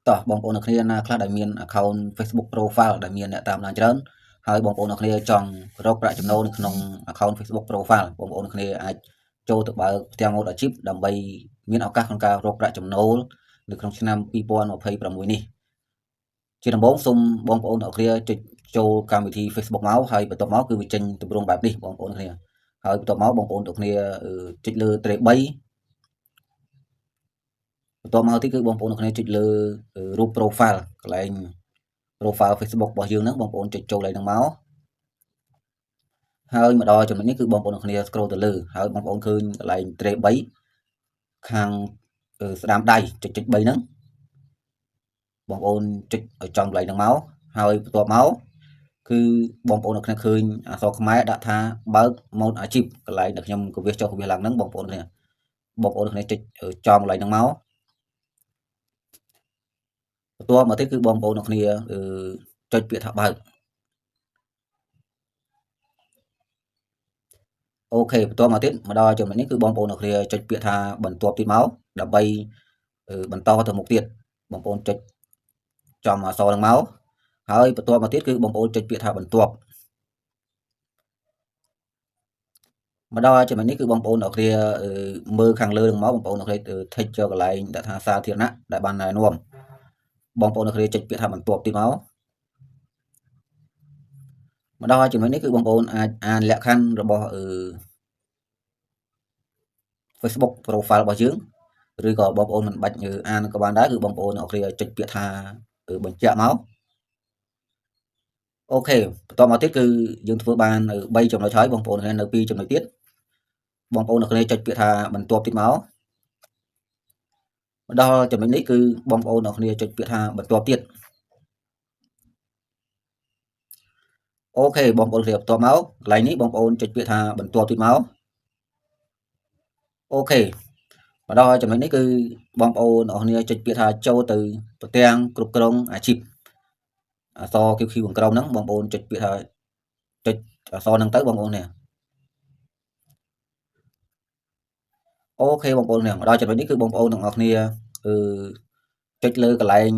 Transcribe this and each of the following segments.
តោះបងប្អូនអ្នកគ្នាណាខ្លះដែលមាន account Facebook profile ដែលមានអ្នកតាមដានច្រើនហើយបងប្អូនអ្នកគ្នាចង់រកប្រាក់ចំណូលនៅក្នុង account Facebook profile បងប្អូនអ្នកគ្នាអាចចូលទៅបើកផ្ទាំងម៉ូដអាជីពដើម្បីមានឱកាសក្នុងការរកប្រាក់ចំណូលនៅក្នុងឆ្នាំ2026នេះជាដំបូងសូមបងប្អូនអ្នកគ្នាចុចចូលកម្មវិធី Facebook មកហើយបន្ទាប់មកគឺវាចេញទម្រង់បែបនេះបងប្អូនគ្នាហើយបន្ទាប់មកបងប្អូនទាំងគ្នាចុចលើត្រេ3បន្ទាប់មកទីគឺបងប្អូនទាំងគ្នាចុចលើរូប profile កន្លែង profile Facebook របស់យើងហ្នឹងបងប្អូនចុចចូលកន្លែងហ្នឹងមកហើយមកដល់ចំណុចនេះគឺបងប្អូនទាំងគ្នា scroll ទៅលើហើយបងប្អូនឃើញកន្លែងត្រេ3ខាងស្ដាមដៃចុចចុច3ហ្នឹងបងប្អូនចុចឲ្យចំកន្លែងហ្នឹងមកហើយបន្ទាប់មកគឺបងប្អូននៅគ្នាឃើញអក្សរខ្មែរដាក់ថាបើកម៉ូដអាជីពកន្លែងដែលខ្ញុំកវាសចុះកវាសឡើងហ្នឹងបងប្អូនគ្នាបងប្អូនគ្នាចុចចំកន្លែងហ្នឹងមកបន្ទាប់មកទៀតគឺបងប្អូននៅគ្នាចុចពាក្យថាបើកអូខេបន្ទាប់មកទៀតមកដល់ចំណុចនេះគឺបងប្អូននៅគ្នាចុចពាក្យថាបន្ទាប់ទៀតមកដើម្បីបន្តទៅមុខទៀតបងប្អូនចុចចំអក្សរហ្នឹងមកហើយបន្ទាប់មកទៀតគឺបងប្អូនចុចពាក្យថាបន្ទាប់មកដល់ចំណុចនេះគឺបងប្អូនអ្នកគ្នាមើលខាងលើនឹងមកបងប្អូនអ្នកគ្នា tick ចូលកន្លែងដាក់ថាសាធារណៈដែលបានណែនាំបងប្អូនអ្នកគ្នាចុចពាក្យថាបន្ទាប់ទៀតមកមកដល់ចំណុចនេះគឺបងប្អូនអាចអានលក្ខខណ្ឌរបស់ Facebook profile របស់យើងឬក៏បងប្អូនមិនបាច់អានក៏បានដែរគឺបងប្អូនអ្នកគ្នាចុចពាក្យថាបញ្ជាក់មកអូខេបន្តមកទៀតគឺយើងធ្វើបាន3ចំណុចហើយបងប្អូននៅ2ចំណុចទៀតបងប្អូននៅគ្នាចុចពាក្យថាបន្ទាប់ទៀតមកដល់ចំណុចនេះគឺបងប្អូននៅគ្នាចុចពាក្យថាបន្ទាប់ទៀតអូខេបងប្អូនគ្នាបន្ទាប់មកកន្លែងនេះបងប្អូនចុចពាក្យថាបន្ទាប់ទៀតមកអូខេមកដល់ចំណុចនេះគឺបងប្អូនអរគ្នាចុចពាក្យថាចូលទៅប្រទាំងគ្រប់គ្រងអាជីពអក្សរ QQ ខាងក្រោមហ្នឹងបងប្អូនចុចពាក្យថាចុចអក្សរហ្នឹងទៅបងប្អូននេះអូខេបងប្អូននេះមកដល់ចំណុចនេះគឺបងប្អូនទាំងអស់គ្នាចុចលើកន្លែង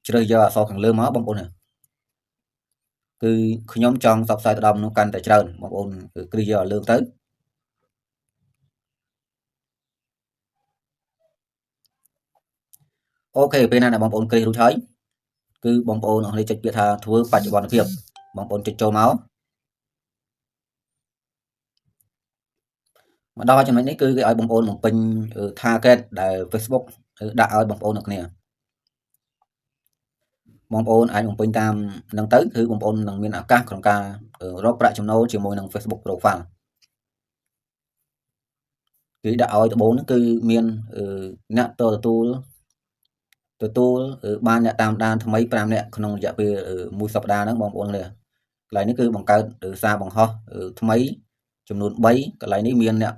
ជ្រើសយកអក្សរខាងលើមកបងប្អូននេះគឺខ្ញុំចង់ផ្សព្វផ្សាយទៅដល់មនុស្សកាន់តែច្រើនបងប្អូនគឺគ្រីសយកឲ្យលើទៅអូខេពេលណាដែលបងប្អូនគ្រីសរួចហើយគឺបងប្អូនអរគ្នាចុចពាក្យថាធ្វើបច្ចុប្បន្នភាពបងប្អូនចុចចូលមកមកដល់ចំណុចនេះគឺគេឲ្យបងប្អូនបំពេញ target ដែល Facebook ដាក់ឲ្យបងប្អូនអ្នកគ្នាបងប្អូនអាចបំពេញតាមនឹងទៅគឺបងប្អូននឹងមានឱកាសក្នុងការរកប្រាក់ចំណូលជាមួយនឹង Facebook profile គេដាក់ឲ្យដំបូងហ្នឹងគឺមានអ្នកទទួលបានអ្នកតាមដានថ្មី5នាក់ក្នុងរយៈពេលមួយសប្តាហ៍ហ្នឹងបងប្អូនគ្នាកន្លែងនេះគឺបង្កើតសារបង្ហោះថ្មីចំនួន3កន្លែងនេះមានអ្នក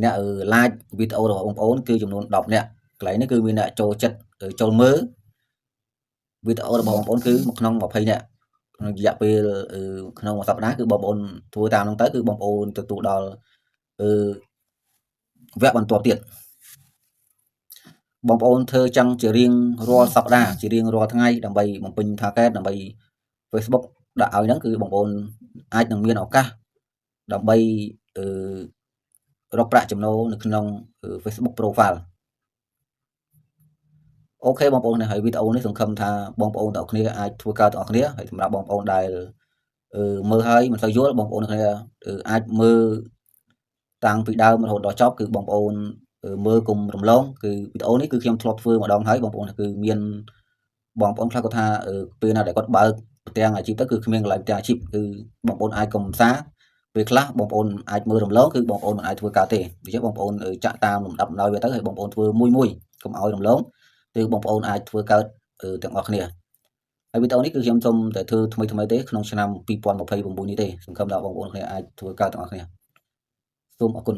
អ្នក like វីដេអូរបស់បងប្អូនគឺចំនួន10នាក់កន្លែងនេះគឺមានអ្នកចូលចិត្តចូលមើលវីដេអូរបស់បងប្អូនគឺក្នុង20នាក់ក្នុងរយៈពេលក្នុងមួយសប្តាហ៍គឺបងប្អូនធ្វើតាមនោះទៅគឺបងប្អូនទទួលដល់វគ្គបន្ទាប់ទៀតបងប្អូនធ្វើចឹងជារៀងរាល់សប្តាហ៍ជារៀងរាល់ថ្ងៃដើម្បីបំពេញ target ដើម្បី Facebook ដាក់ឲ្យហ្នឹងគឺបងប្អូនអាចនឹងមានឱកាសដើម្បីរកប្រាក់ចំណូលនៅក្នុង Facebook profile អូខេបងប្អូននេះហើយវីដេអូនេះសង្ឃឹមថាបងប្អូនទាំងអស់គ្នាអាចធ្វើការទាំងអស់គ្នាហើយសម្រាប់បងប្អូនដែលមើលហើយមិនសូវយល់បងប្អូនគ្នាអាចមើលតាំងពីដើមរហូតដល់ចប់គឺបងប្អូនមើលគុំរំលងគឺវីដេអូនេះគឺខ្ញុំធ្លាប់ធ្វើម្ដងហើយបងប្អូនគឺមានបងប្អូនខ្លះគាត់ថាពេលណាដែលគាត់បើកផ្ទាំងអាជីពទៅគឺគ្មានកន្លែងផ្ទាំងអាជីពគឺបងប្អូនអាចកុំសាពេលខ្លះបងប្អូនអាចមើលរំលងគឺបងប្អូនមិនអាចធ្វើការទេដូច្នេះបងប្អូនចាក់តាមលំដាប់លំដោយវាទៅហើយបងប្អូនធ្វើមួយមួយកុំឲ្យរំលងគឺបងប្អូនអាចធ្វើកើតទាំងអស់គ្នាហើយវីដេអូនេះគឺខ្ញុំសូមតែធ្វើថ្មីថ្មីទេក្នុងឆ្នាំ2029នេះទេសង្ឃឹមថាបងប្អូនគ្នាអាចធ្វើកើតទាំងអស់គ្នាសូមអរគុណ